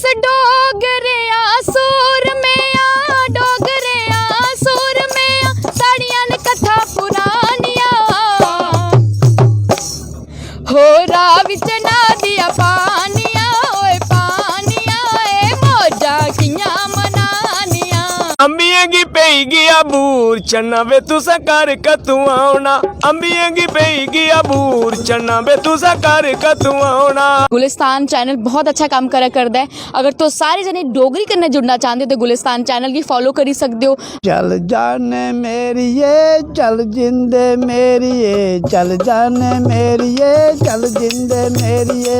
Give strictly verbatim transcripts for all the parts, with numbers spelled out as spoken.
डोगरेआ सूरमेआ, डोगरेआ सूरमेआ, साढ़ियां न कत्थां पुरानियां। होरा बिच ना दिया पानियां, ओए पानियां, ए मौजां कि'यां मनानियां। अंबियें गी पेई गेआ बूर चन्ना वे तुसें घर कदूं औना। अंबियें गी पेई गेआ बूर चन्ना वे तुसें घर कदूं औना। गुलिस्तान चैनल बहुत अच्छा काम करा करदा ऐ। अगर तुस सारे जने डोगरी कन्नै जुड़ना चांह्दे ओ ते गुलिस्तान चैनल गी फॉलो करी सकदे ओ। चल जाने मेरिए, चल जिंदे मेरिए, चल जाने मेरिए, चल जिंदे मेरिए।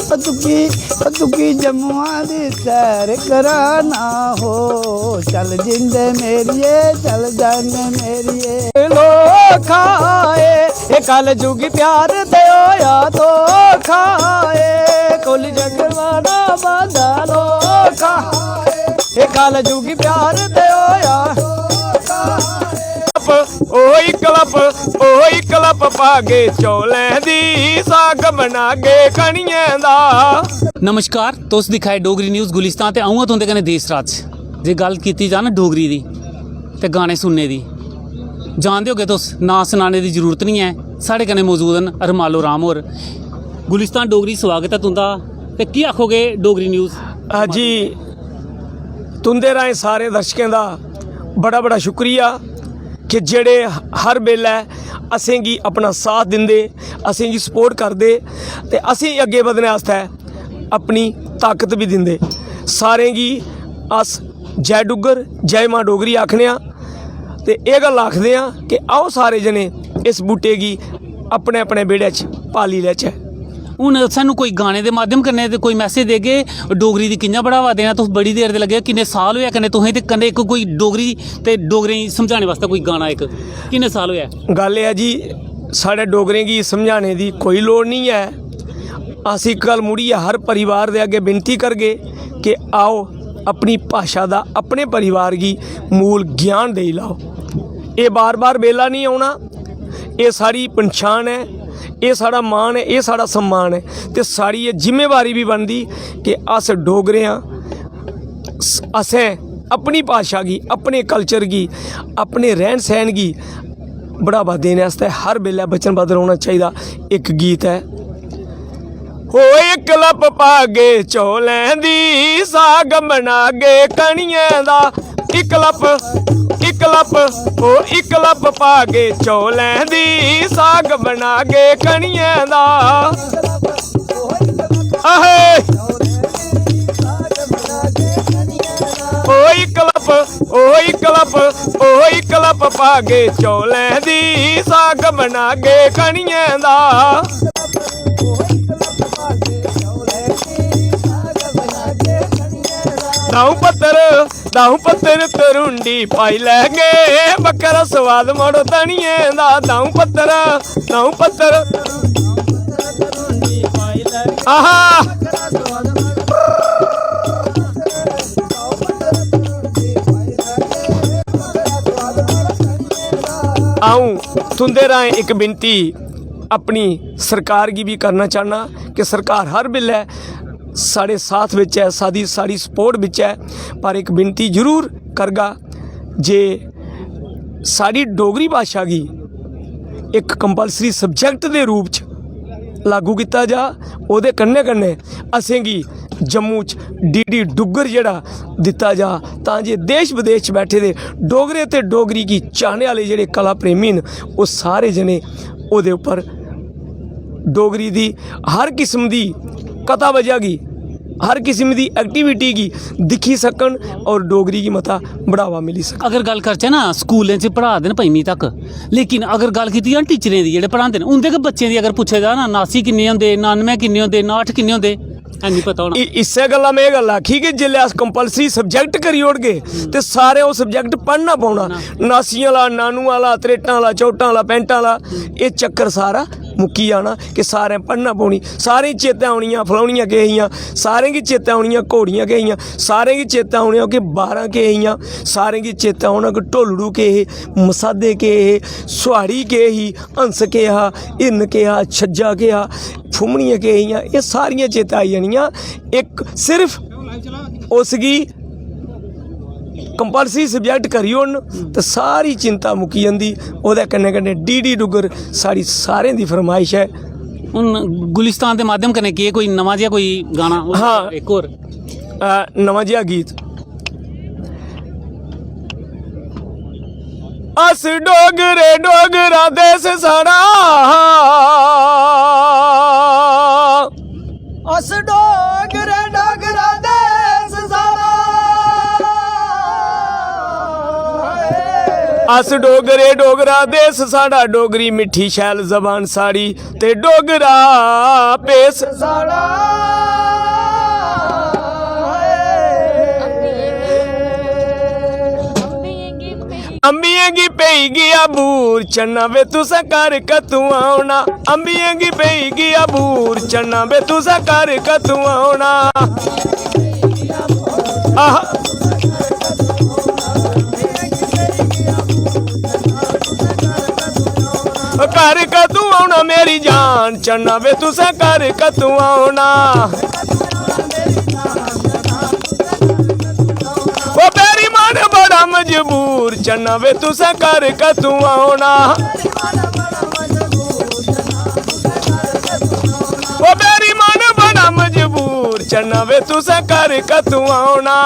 ओ तुकी, ओ तुकी जम्मुआ दी सैर कराना हो। चल जिंदे मेरिए, चल जाने मेरिए। लोखा ए, ए कल जुगी प्यार दे होया धोखा ए, कुल जगवाना बांदा लोखा ए, ए कल जुगी प्यार दे होया। ओही क्लब, ओही क्लब पागे चौलें दी, साग बनागे कनियें दा। नमस्कार, तुस दिक्खा दे डोगरी न्यूज़ गुलिस्तान ते अ'ऊं आं तुं'दे कन्नै देस राज। जे गल्ल कीती जा ना डोगरी दी ते गाने सुनने दी, जानदे होगे तुस, नांऽ सनाने दी जरूरत निं ऐ। साढ़े कन्नै मौजूद न रमालो राम होर। गुलिस्तान डोगरी, स्वागत ऐ तुं'दा। ते केह् आखोगे डोगरी न्यूज़? अ, जी, तुं'दे राहें सारे दर्शकें दा बड़ा बड़ा शुक्रिया कि जेह्ड़े हर बेल्लै असेंगी अपना साथ दिंदे, असेंगी सपोर्ट करदे ते असेंगी अग्गें बधने आस्तै अपनी ताकत बी दिंदे। सारें गी अस जय डुग्गर, जय मां डोगरी आखने आं ते एह् गल्ल आखदे आं कि आओ सारे जने इस बूह्टे गी अपने अपने बेह्ड़े च पाली लैचै। हून सानू कोई गाने दे माध्यम कन्नै ते कोई मैसेज देगे, डोगरी दी कि'यां बढ़ावा देना? तुस बड़ी देर दे लग्गे, किन्ने साल होए कन्नै तुसें, ते कन्नै इक कोई डोगरी ते डोगरें गी समझाने बास्तै कोई गाना इक, किन्ने साल होए? गल्ल एह् ऐ जी, साढ़े डोगरें गी समझाने दी कोई लोड़ निं ऐ। अस इक गल्ल मुड़ियै हर परिवार दे अग्गें विनती करगे कि आओ, अपनी भाशा दा, अपने परिवार गी मूल ज्ञान देई लैओ। एह् बार बार बेल्ला निं औना। एह् साढ़ी पंछान ऐ, एह् साढ़ा मान ऐ, एह् साढ़ा सम्मान ऐ। ते साढ़ी एह् जिम्मेवारी बी बनदी कि अस डोगरे आं, स-, असें अपनी भाशा गी, अपने कल्चर गी, अपने रैह्न सैह्न गी बढ़ावा देने आस्तै हर बेल्लै वचनबद्ध रौह्ना चाहिदा। इक गीत ऐ, ओ इक लप पागे चौलें दी, साग बनागे कनियें दा। इक लप, इक लप, ओ इक लप पागे चौलें दी, साग बनागे कनियें दा। आहे। ओ इक लप, ओ इक लप, ओ इक लप पागे चौलें दी, साग बनागे कनियें दा। द'ऊं पत्तर, द'ऊं पत्तर तरुंडी पाई लैगे, बक्खरा सोआद मड़ो धनियें दा। द'ऊं पत्तर, द'ऊं पत्तर। आहा। अ'ऊं तुं'दे राहें इक विनती अपनी सरकार गी बी करना चाह्न्नां कि सरकार हर बेल्लै साढ़े साथ बिच ऐ, साढ़ी, साढ़ी सपोर्ट बिच ऐ, पर इक विनती जरूर करगा जे साढ़ी डोगरी भाशा गी इक कंपलसरी सब्जैक्ट दे रूप च लागू कीता जा। ओह्दे कन्नै कन्नै असेंगी जम्मू च डीडी डुग्गर जेह्ड़ा दित्ता जा, तां जे देश विदेश च बैठे दे डोगरे ते डोगरी गी चाह्ने आह्ले जेह्ड़े कला प्रेमी न, ओह् सारे जने ओह्दे उप्पर डोगरी दी हर किस्म दी कथा वजह गी, हर किस्म दी एक्टिविटी गी दिक्खी सकन और डोगरी गी मता बढ़ावा मिली सकै। अगर गल्ल करचै ना, स्कूलें च पढ़ा दे न पंजमीं तक, लेकिन अगर गल्ल कीती जा ना टीचरें दी, जेह्ड़े पढ़ांदे न, उं'दे गै बच्चें दी अगर पुच्छे जा ना, नासी किन्ने होंदे, नानमै किन्ने होंदे, नाठ किन्ने होंदे, हैनी पता होना। इ-, इस्सै गल्ला में एह् गल्ल आखी कि जेल्लै अस कंपलसरी सब्जैक्ट करी ओड़गे, ते सारे ओह् सब्जैक्ट पढ़ना पौना। नासियां आह्ला, नानू आह्ला, त्रेटां आह्ला, चौटां आह्ला, पैंटां आह्ला, एह् चक्कर सारा मुक्की जाना कि सारें पढ़ना पौनी। सारें गी चेतै औनियां फलौनियां केह् हियां, सारें गी चेतै औनियां घोड़ियां केह् हियां, सारें गी चेतै औनियां कि बारां केह् हियां, सारें गी चेतै औना कि ढोलड़ू केह् हे, मसादे केह् हे, सुहाड़ी केह् ही, हंस केह् हा, हिरन केह् हा, छज्जा केह् हा, फुम्मनियां केह् हियां, एह् सारियां चेतै आई जानियां। इक सिर्फ उसगी कंपलसरी सब्जैक्ट करी ओड़न ते सारी चिंता मुक्की जंदी। ओह्दे कन्नै कन्नै डीडी डुग्गर साढ़ी सारें दी फरमाइश ऐ। हून गुलिस्तान दे माध्यम कन्नै केह् कोई नमां जेहा कोई गाना? हाँ। इक होर। अ, नमां जेहा गीत। अस डोगरे, डोगरा देश साढ़ा। अस डोगरे, डोगरा देश साढ़ा। अस डोगरे, डोगरा देश साढ़ा, डोगरी मिट्ठी शैल जबान साढ़ी, ते डोगरा भेस। साढ़ा। अंबियें गी पेई गेआ बूर, चन्ना वे तुसें घर कदूं औना। अंबियें गी पेई गेआ बूर, चन्ना वे तुसें घर कदूं औना। आह। घर कदूं औना मेरी जान, चन्ना वे तुसें घर कदूं औना। ओ बेईमान बड़ा मजबूर, चन्ना वे तुसें घर कदूं औना। ओ बेईमान बड़ा मजबूर, चन्ना वे तुसें घर कदूं औना।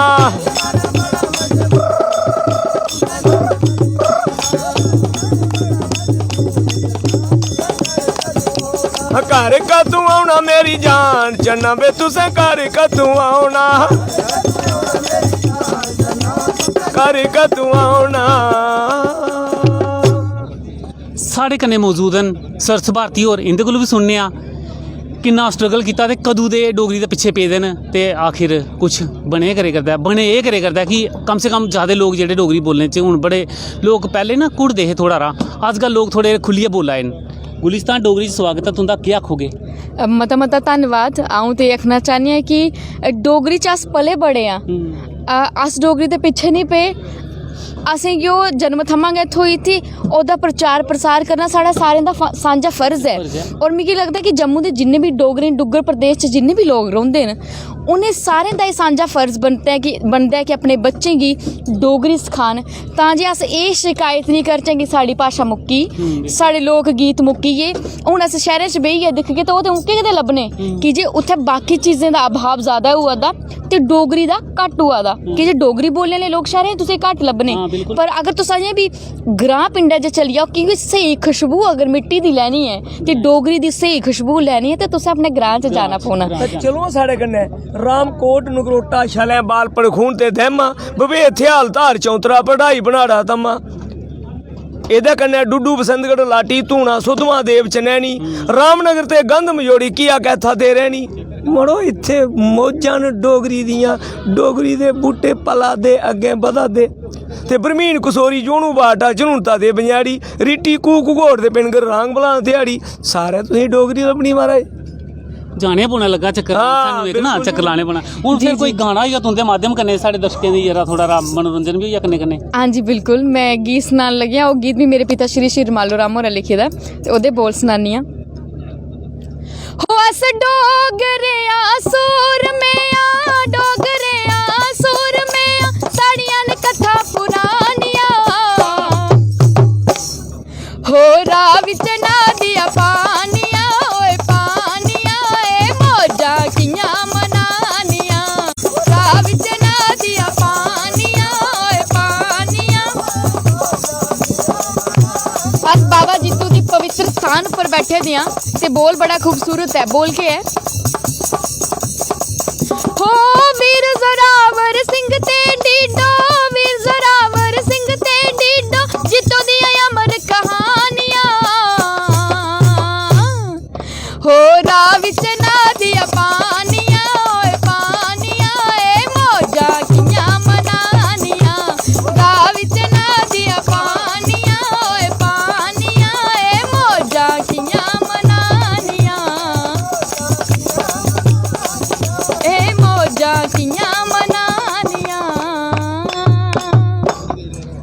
घर कदूं औना मेरी जान, चन्ना वे तुसें घर कदूं औना, घर कदूं औना। साढ़े कन्नै मौजूद न सरस भारती होर, इं'दे कोलू बी सुनने आं किन्ना स्ट्रगल कीता ते कदूं दे डोगरी दे पिच्छे पेदे न ते आखिर कुछ बने करे करदा ऐ, बने एह् करे करदा ऐ कि कम से कम ज्यादा लोक जेह्ड़े डोगरी बोलने च हून बड़े लोक पैह्ले ना घुड़दे हे थोह्ड़ा हारा, अज्जकल लोक थोह्ड़े खु'ल्लियै बोला दे न। गुलिस्तान डोगरी च स्वागत ऐ तुं'दा, केह् आखोगे? अ, मता मता धन्नवाद। अ'ऊं ते एह् आखना चाह्न्नी आं कि डोगरी च अस पले बड़े आं। अ, अस डोगरी दे पिच्छे निं पे। असेंगी ओह् जन्म थमां गै थ्होई थी। ओह्दा प्रचार प्रसार करना साढ़ा सारें दा फा-, सांझा फर्ज ऐ। और मिगी लगदा कि जम्मू दे जिन्ने बी डोगरे, डुग्गर प्रदेश च जिन्ने बी लोक रौंह्दे न, उ'नें सारें दा एह् सांझा फर्ज बनदा ऐ कि, बनदा ऐ कि अपने बच्चें गी डोगरी सखान, तां जे अस एह् शिकायत निं करचै कि साढ़ी भाशा मुक्की, साढ़े लोक गीत मुक्की गे। हून अस शैह्रें च बेहियै दिखगे ते ओह् ते उ'ऐ गै लब्भने, की जे उत्थै बाकी चीजें दा अभाव ज्यादा होआ दा ते डोगरी दा घट्ट होआ दा, की जे डोगरी बोलने आह्ले लोक शैह्रें च तुसें घट्ट लब्भने। पर अगर तुस अजें बी ग्रां पिंडै च चली जाओ, क्योंकि स्हेई खुशबू अगर मिट्टी दी लैनी ऐ ते डोगरी दी स्हेई खुशबू लैनी ऐ ते तुसें अपने ग्रां च जाना पौना। ते चलो साढ़े कन्नै रामकोट, नगरोटा, छलै, बाल, पड़खून ते दैमा, बबे, थेहाल, धार, चौंतरा, पढ़ाई, बनाड़ा, तम्मा। एह्दे कन्नै डुड्डू, बसंतगढ़, लाटी, धूना, सुद्धमहादेव, चनैनी, रामनगर ते गंध मजोड़ी, किया कैथा दे रैह्नी। मड़ो, इत्थै मौजां न डोगरी दियां, डोगरी दे बूह्टे पला दे, अग्गें बधा दे। ते बरमीन, कसोरी, जोनू, बाटा, झनूनता ते बंजाड़ी, रिट्टी, कू, घगोट ते पिनगर, रांग, बलां, ध्याड़ी, सारै तुसें डोगरी लब्भनी, महाराज। जाने पौना लग्गा चक्कर, हां, सानू इक ना बिल्कुल। चक्कर लाने पौना। हून फिर कोई गाना होई जा तुं'दे माध्यम कन्नै साढ़े दर्शकें दी जरा थोह्ड़ा हारा मनोरंजन बी होई जा कन्नै कन्नै। हां जी, बिल्कुल। में गीत सनान लगी आं। ओह् गीत बी मेरे पिता श्री श्री रमालो राम होरें लिखे दा ऐ ते ओह्दे बोल सनानी आं। हो अस डोगरे आं, सूरमे आं, डोगरे आं, सूरमे आं, साढ़ियां न कत्थां पुरानियां। हो राह् बिच ना दियां पानियां, ओए पानियां, ए मौजां कि'यां मनानियां। राह् बिच ना दियां पानियां, ओए पानियां। अस बाबा जित्तो दी पवित्र स्थान उप्पर बैठे दे आं ते बोल बड़ा खूबसूरत ऐ। बोल केह् ऐ? हो वीर जोरावर सिंह ते डीडो, वीर जोरावर सिंह ते डीडो, जित्तो दियां अमर कहानियां। हो राह् बिच ना दियां पानियां, ओए पानियां, ए मौजां कि'यां मनानियां। राह् बिच ना दियां पानियां, ओए पानियां, ए मौजां कि'यां मनानियां। ए मौजां कि'यां मनानियां।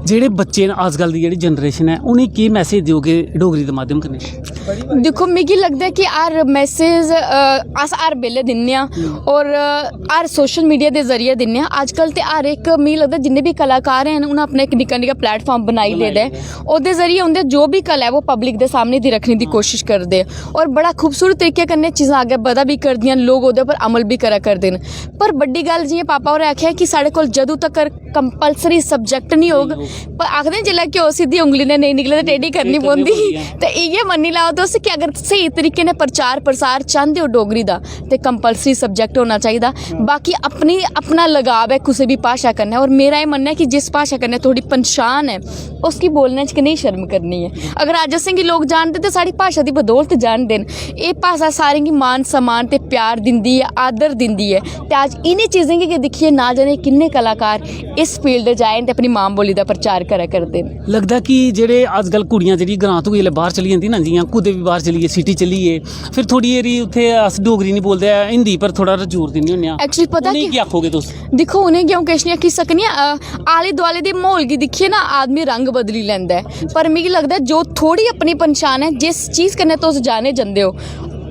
जेह्ड़े बच्चे न अज्जकल दी जेह्ड़ी जनरेशन ऐ, उ'नेंगी केह् मैसेज देओगे डोगरी दे माध्यम कन्नै? दिक्खो, मिगी लगदा ऐ कि हर मैसेज अस हर बेल्लै दिन्ने आं, और अ, हर सोशल मीडिया दे जरिए दिन्ने आं। अजकल ते हर इक, मिगी लगदा, जिन्ने बी कलाकार हैन, उ'नें अपना इक निक्का निक्का प्लेटफार्म बनाई लेदा ऐ। ओह्दे जरिए उं'दे जो बी कला ऐ, ओह् पब्लिक दे सामने दी रक्खने दी कोशिश करदे, और बड़ा खूबसूरत तरीके कन्नै चीज़ां अग्गें बधा बी करदियां, लोक ओह्दे पर अमल बी करा करदे न। पर बड्डी गल्ल, जि'यां पापा होरें आखेआ कि साढ़े कोल जदूं तक्कर कंपलसरी सब्जैक्ट निं होग, पर आखदे न, जिसलै घ्यो सिद्धी उंगली ने नेईं निकले ते टेढ़ी करनी पौंदी। ते इ'यै मन्नी लैओ तुस कि अगर स्हेई तरीके ने प्रचार प्रसार चांह्दे ओ डोगरी दा, ते कंपलसरी सब्जैक्ट होना चाहिदा। बाकी अपनी, अपना लगाव ऐ कुसै बी भाशा कन्नै, और मेरा एह् मन्नना ऐ कि जिस भाशा कन्नै थुआढ़ी पंछान ऐ, उसगी बोलने च कनेही शर्म करनी ऐ। अगर अज्ज असेंगी लोक जानदे, ते साढ़ी भाशा दी बदौलत जानदे न। एह् भाशा सारें गी मान सम्मान ते प्यार दिंदी ऐ, आदर दिंदी ऐ। ते अज्ज इ'नें चीज़ें गी गै दिक्खियै ना जाने किन्ने कलाकार इस फील्ड च आए न ते अपनी मां बोली दा प्रचार करा करदे न। लगदा कि जेह्ड़े अजकल कुड़ियां जेह्ड़ी ग्रां तों जिसलै बाह्र चली जंदी ना, जि'यां कुतै बी बाह्र चली गे, सिटी चली गे, फिर थोह्ड़ी हारी उत्थै अस डोगरी निं बोलदे, हिंदी पर थोह्ड़ा जोर दिन्ने होन्ने आं। Actually, पता उ'नेंगी केह्, केह् आखोगे तुस? दिक्खो, उ'नेंगी अ'ऊं किश निं आखी सकनी आं। अ, आले दुआले दे म्हौल गी दिक्खियै ना आदमी रंग बदली लैंदा ऐ, पर मिगी लगदा ऐ, जो थोह्ड़ी अपनी पंछान ऐ, जिस चीज़ कन्नै तुस जाने जंदे ओ,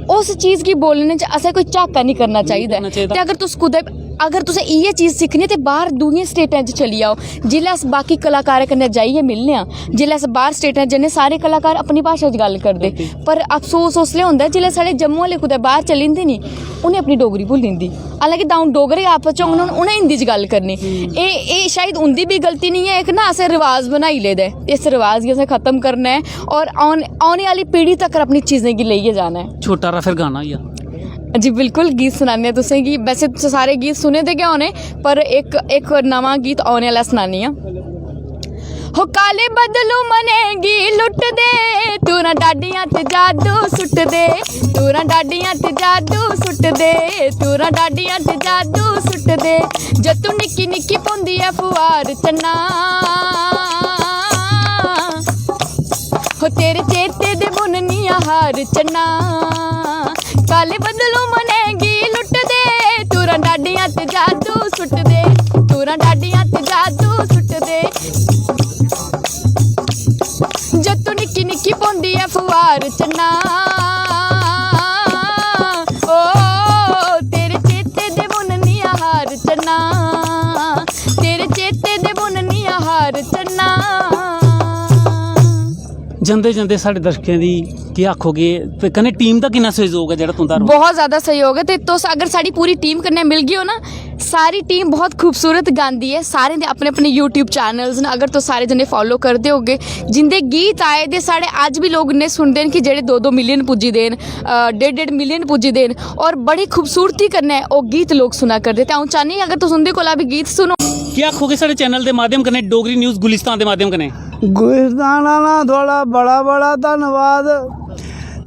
उस चीज़ गी बोलने च असें कोई झाका निं करना चाहिदा ऐ। करना चाहिदा। ते अगर तुस कुतै, अगर तुसें इ'यै चीज़ सिक्खनी ऐ, ते बाह्र दूइयें स्टेटें च चली जाओ। जिसलै अस बाकी कलाकारें कन्नै जाइयै मिलने आं, जिसलै अस बाह्र स्टेटें च जन्ने, सारे कलाकार अपनी भाशा च गल्ल करदे। पर अफसोस उसलै होंदा ऐ, जिसलै साढ़े जम्मू आह्ले कुतै बाह्र चली जंदे नी, उ'नें अपनी डोगरी भुल्ली जंदी। हालांकि द'ऊं डोगरे आपस च होङन, उ'नें हिंदी च गल्ल करनी। एह्, एह् शायद उं'दी बी गलती निं ऐ, इक ना असें रवाज बनाई लेदा ऐ, इस रवाज गी असें खत्म करना ऐ, और औन-, औने आह्ली पीढ़ी तक्कर अपनी चीज़ें गी लेइयै जाना ऐ। छोटा हारा फिर गाना होई जा। जी बिल्कुल, गीत सनाने आं तुसें गी। वैसे तुसें सारे गीत सुने दे गै होने, पर इक, इक नमां गीत औने आह्ला सनानी आं। हो काले बदलू मनेंगी लुटदे, तूरा डाडियां ते जादू सुटदे, तूरा डाडियां ते जादू सुटदे, तूरा डाडियां ते जादू सुटदे। जद तू निक्की निक्की पौंदी ऐ फुहार चन्ना, हो तेरे चेते दे बुननिया हार चन्ना। काले बदलू मनेंगी लुटदे, तूरा डाडियां ते जादू सुटदे, तूरा डाडियां ते जादू सुटदे। जद तू निक्की निक्की पौंदी ऐ फुहार चन्ना, ओ तेरे चेते दे बुननिया हार चन्ना, तेरे चेते दे बुननिया हार चन्ना। जंदे जंदे साढ़े दर्शकें दी केह् आखोगे, ते कन्नै टीम दा किन्ना सैह्योग ऐ जेह्ड़ा तुं'दा रोल? बहुत ज़्यादा सैह्योग ऐ, ते तुस अगर साढ़ी पूरी टीम कन्नै मिलगे ओ ना, सारी टीम बहुत खूबसूरत गांदी ऐ। सारें दे अपने अपने YouTube चैनल्स न, अगर तुस सारे जने फॉलो करदे होगे, जिंदे गीत आए दे, साढ़े अज्ज बी लोक इन्ने सुनदे न कि जेह्ड़े दो दो मिलियन पुज्जी दे न, अ, डेढ़ डेढ़ मिलियन पुज्जी दे न, और बड़ी खूबसूरती कन्नै ओह् गीत लोक सुना करदे। ते अ'ऊं चाह्न्नी अगर तुस उं'दे कोला बी गीत सुनो। केह् आखोगे साढ़े चैनल दे माध्यम कन्नै, डोगरी न्यूज़ गुलिस्तान दे माध्यम कन्नै? गुलिस्तान आह्ला, थुआढ़ा बड़ा बड़ा धन्नवाद।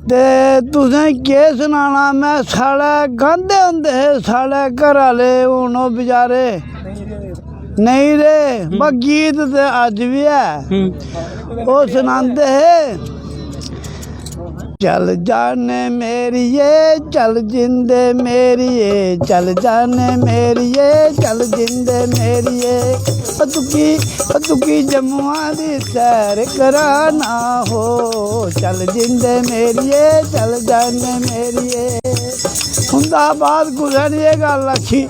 ते तुसें केह् सनाना, में, साढ़े गांदे होंदे हे साढ़े घर आह्ले, हून ओह् बेचारे नेईं रेह्, पर गीत ते अज्ज बी ऐ। हम्म। ओह् सनांदे हे, "चल जाने मेरिये, चल जिंदे मेरिये, चल जाने मेरिये, चल जिंदे मेरिये, ओ तुकी, ओ तुकी जम्मुआ दी सैर कराना हो, चल जिंदे मेरिये, चल जाने मेरिये।" उं'दा बाद कुसै ने एह् गल्ल आखी।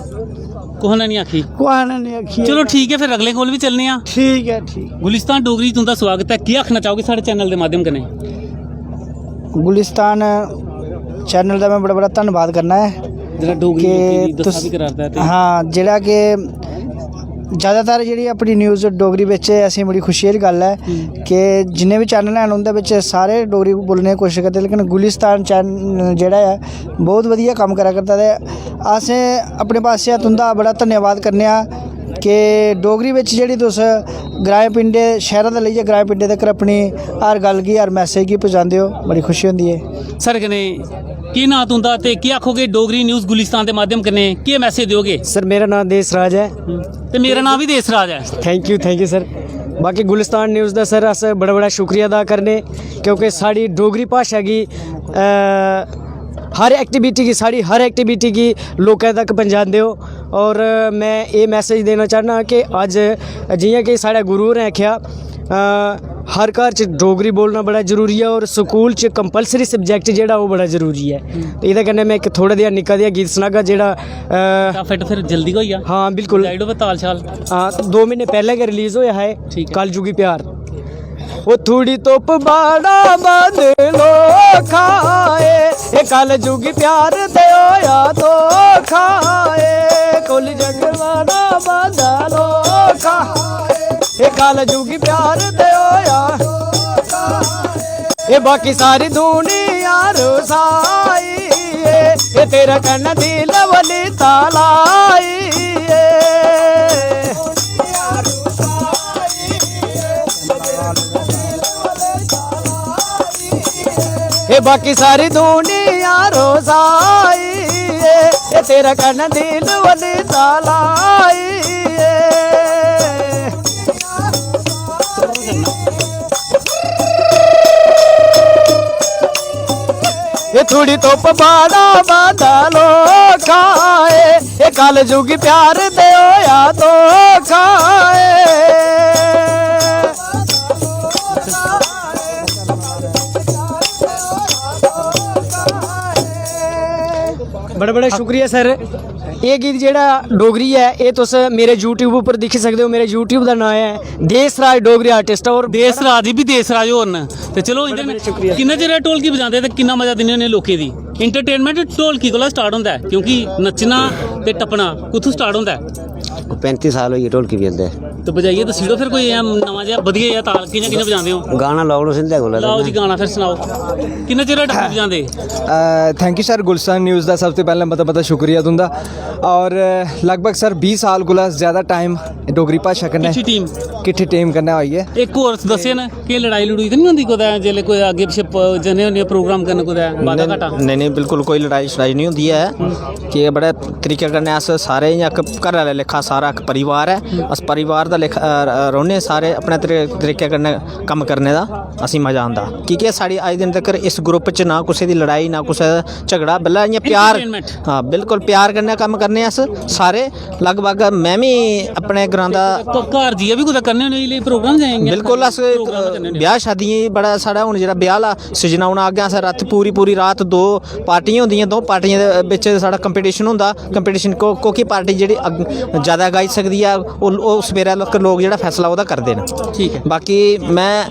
कुसै ने निं आखी। कुसै ने निं आखी। चलो ठीक ऐ, फिर अगले कोल बी चलने आं। ठीक ऐ, ठीक। गुलिस्तान डोगरी च तुं'दा स्वागत ऐ, केह् आखना चाहोगे साढ़े चैनल दे माध्यम कन्नै? गुलिस्तान चैनल दा में बड़ा बड़ा धन्नवाद करना ऐ जेह्ड़ा डोगरी कि लोकें दी दस्सा तुस बी करा 'रदा ऐ ते हां, जेह्ड़ा कि ज़्यादातर जेह्ड़ी अपनी न्यूज़ डोगरी बिच ऐ, असेंगी बड़ी खुशी आह्ली गल्ल ऐ कि जिन्ने बी चैनल हैन, उं'दे बिच सारे डोगरी बोलने दी कोशश करदे, लेकिन गुलिस्तान चैनल जेह्ड़ा ऐ, बहुत बधिया कम्म करा करदा। ते असें अपने पासेआ तुं'दा बड़ा धन्नवाद करने आं कि डोगरी बिच जेह्ड़ी तुस ग्राएं पिंडें, शैह्रा दा लेइयै ग्राएं पिंडें तक्कर अपनी हर गल्ल गी, हर मैसेज गी पजांदे ओ, बड़ी खुशी होंदी ऐ। साढ़े कन्नै केह् नांऽ तुं'दा ते केह् आखोगे डोगरी न्यूज़ गुलिस्तान दे माध्यम कन्नै, केह् मैसेज देओगे? सर, मेरा नांऽ देस राज ऐ। ते मेरा नांऽ बी देस राज ऐ। Thank U, thank U sir. बाकी गुलिस्तान न्यूज़ दा सर अस बड़ा बड़ा शुक्रिया अदा करने, क्योंकि साढ़ी डोगरी भाशा गी, अ, हर एक्टिविटी गी, साढ़ी हर एक्टिविटी गी लोकें तक पजांदे ओ। और में एह् मैसेज देना चाह्न्नां कि अज्ज, जि'यां कि साढ़े गुरु होरें आखेआ, अ, हर घर च डोगरी बोलना बड़ा जरूरी ऐ और स्कूल च कंपलसरी सब्जैक्ट जेह्ड़ा ओह् बड़ा जरूरी ऐ। ते एह्दे कन्नै में इक थोह्ड़ा देआ निक्का देआ गीत सनागा जेह्ड़ा, अ, फिट फिर जल्दी गै होई जा। हां, बिल्कुल। गाइड होवे ताल शाल। हां, दो म्हीने पैह्लें गै रिलीज होआ हा एह् ठीक ऐ। कलजुगी प्यार। ओ थोड़ी धुप्प बाड़ा बदलो खाए, ए कलजुगी प्यार दे होया धोखा ए, कुल जग बाड़ा बदलो खाए, ए कलजुगी प्यार दे होया ए बाकी सारी दुनिया रसाई ए, ए तेरे कन्नै दिल वली तालाई ए। ए बाकी सारी दुनिया रसाई ए, ए तेरे कन्नै दिल वली तालाई ए। ए थोड़ी धुप्प बाड़ा बदलो खाए, ए कलजुगी प्यार दे होया धोखा ए। बड़ा बड़ा शुक्रिया सर। एह् गीत जेह्ड़ा डोगरी ऐ, एह् तुस मेरे YouTube उप्पर दिक्खी सकदे ओ। मेरे YouTube दा नांऽ ऐ देस राज डोगरी आर्टिस्ट। और देस राज बी देस राज होर न। ते चलो इं'दे किन्ना चिर ढोलकी बजांदे ते किन्ना मजा दिन्ने होन्ने लोकें दी? एंटरटेनमेंट ढोलकी कोला स्टार्ट होंदा ऐ, क्योंकि नच्चना ते टप्पना कुत्थूं स्टार्ट होंदा ऐ? पैंती साल होई गे ढोलकी बजदे। ते बजाइयै दस्सी ओड़ो फिर कोई इ'यां नमां जेहा बधिया जेहा ताल कि'यां कि'यां बजांदे ओ? गाना लाओ उस इंदे कोला। लाओ जी गाना फिर सनाओ। किन्ना चिर होआ ढोलकी बजांदे? Thank U sir, Gulistan news दा सबसे पैह्लें मता मता शुक्रिया तुं'दा। और लगभग सर बीह् साल कोला ज़्यादा टाइम डोगरी भाशा कन्नै किट्ठी टीम। किट्ठी टीम कन्नै होई ऐ। इक होर दस्से न कि लड़ाई लड़ूई ते निं होंदी कुतै, जेल्लै कोई अग्गें पिच्छें प- जन्ने होन्ने प्रोग्राम करन कुतै बाद्धा घाटा? नेईं नेईं, बिल्कुल कोई लड़ाई शड़ाई निं होंदी ऐ। कि बड़े तरीके कन्नै अस सारे इ'यां इक घरै आह्ले लेखा, सारा इक परिवार ऐ। अस परिवार दा लेखा अ, रौह्ने सारे, अपने तरी- तरीके कन्नै कम्म करने दा असेंगी मजा आंदा। की के साढ़ी अज्ज दिन तक इस ग्रुप च ना कुसै दी लड़ाई, ना कुसै दा झगड़ा, बल्ला इ'यां प्यार। Entertainment। हां, बिल्कुल प्यार कन्नै कम्म करने अस सारे। लगभग में बी अपने ग्रां दा घ- घर जाइयै बी कुतै करने होन्ने एह् प्रोग्राम जां इ'यां बिल्कुल। अस प्रोग्राम करने होन्ने? ब्याह् शादियें च बड़ा साढ़ा हून जेह्ड़ा ब्याह् आह्ला सीजन औना अग्गें, असें रात पूरी पूरी रात दो पार्टियां होंदियां, दो पार्टियें दे बिच साढ़ा कंपीटिशन होंदा। कंपीटिशन को कोह्की पार्टी जेह्ड़ी अग- जैदा गाई सकदी ऐ, ओह् ओह् सवेरै लोक लोक जेह्ड़ा फैसला ओह्दा करदे न। ठीक ऐ। बाकी में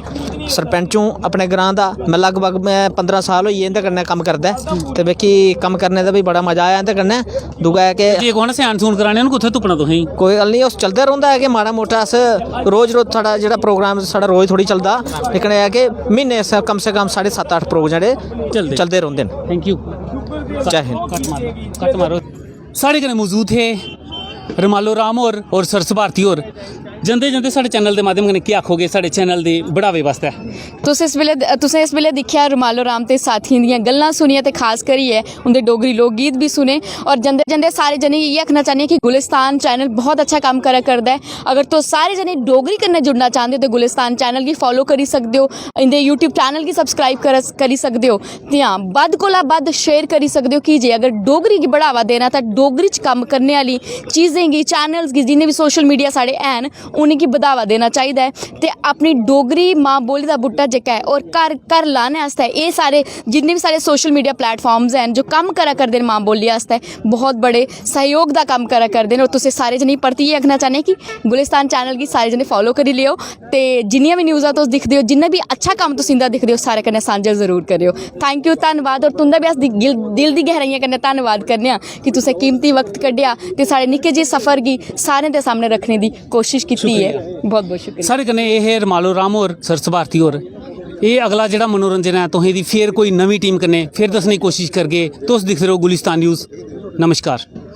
सरपैंच हूँ अपने ग्रां दा, में लगभग में पंदरां साल होई गे इं'दे कन्नै कम्म करदा ऐ ते मिगी कम्म करने दा बी बड़ा मजा आया इं'दे कन्नै। दूआ ऐ कि जे कुसै ने सैन सून कराने होन कुत्थै तुप्पना तुसें? कोई गल्ल निं, उस चलदा रौंह्दा ऐ कि माड़ा मोटा अस रोज रोज साढ़ा जेह्ड़ा प्रोग्राम साढ़ा रोज थोड़ी चलदा, लेकिन एह् ऐ कि म्हीने च कम से कम साढ़े सत्त अट्ठ प्रोग्राम जेह्ड़े चलदे। चलदे रौंह्दे न। Thank U. जै हिंद। कट मारो, कट मारो। साढ़े कन्नै मौजूद हे रमालो राम होर और सरस भारती होर। जंदे जंदे साढ़े चैनल दे माध्यम कन्नै केह् आखोगे साढ़े चैनल दे बढ़ावे बास्तै? तुस इस बेल्लै तुसें इस बेल्लै दिक्खेआ रमालो राम ते साथियें दियां गल्लां सुनियां ते खास करियै उं'दे डोगरी लोक गीत बी सुने। और जंदे जंदे सारे जने गी इ'यै आखना चाह्न्नी आं कि गुलिस्तान चैनल बहुत अच्छा कम्म करा करदा ऐ। अगर तुस सारे जने डोगरी कन्नै जुड़ना चांह्दे ओ ते गुलिस्तान चैनल गी फॉलो करी सकदे ओ, इं'दे यूट्यूब चैनल गी सब्सक्राइब कर करी सकदे ओ। ते हां, बद्ध कोला बद्ध शेयर करी सकदे ओ, की जे अगर डोगरी गी बढ़ावा देना तां डोगरी च कम्म करने आह्ली चीजें गी, चैनल्स गी, जिन्ने बी सोशल मीडिया साढ़े हैन, उ'नेंगी बधावा देना चाहिदा ऐ। ते अपनी डोगरी मां बोली दा बूह्टा जेह्का ऐ, और घर घर लाने आस्तै एह् सारे जिन्ने बी साढ़े सोशल मीडिया प्लेटफार्म्स हैन जो कम्म करा करदे न मां बोली आस्तै, बहुत बड़े सैह्योग दा कम्म करा करदे न। और तुसें सारे जनें गी परतियै आखना चाह्न्ने कि गुलिस्तान चैनल गी सारे जने फॉलो करी लेओ। ते जिन्नियां बी न्यूज़ां तुस दिखदे ओ, जिन्ना बी अच्छा कम्म तुस इं'दा दिखदे ओ, सारे कन्नै सांझा जरूर करेओ। थैंक यू, धन्नवाद। और तुं'दा बी अस दि- गिल- दिल दी गैहराइयें कन्नै धन्नवाद करने आं कि तुसें कीमती वक्त कड्ढेआ ते साढ़े निक्के जेह् सफर गी सारें दे सामनै रक्खने दी कोशिश कीती ऐ। बहुत बहुत शुक्रिया। साढ़े कन्नै एह् हे रमालो राम होर, सरस भारती होर। एह् अगला जेह्ड़ा मनोरंजन ऐ, तुसें दी फिर कोई नमीं टीम कन्नै फिर दस्सने दी कोशिश करगे। तुस दिखदे रहो गुलिस्तान न्यूज़। नमस्कार।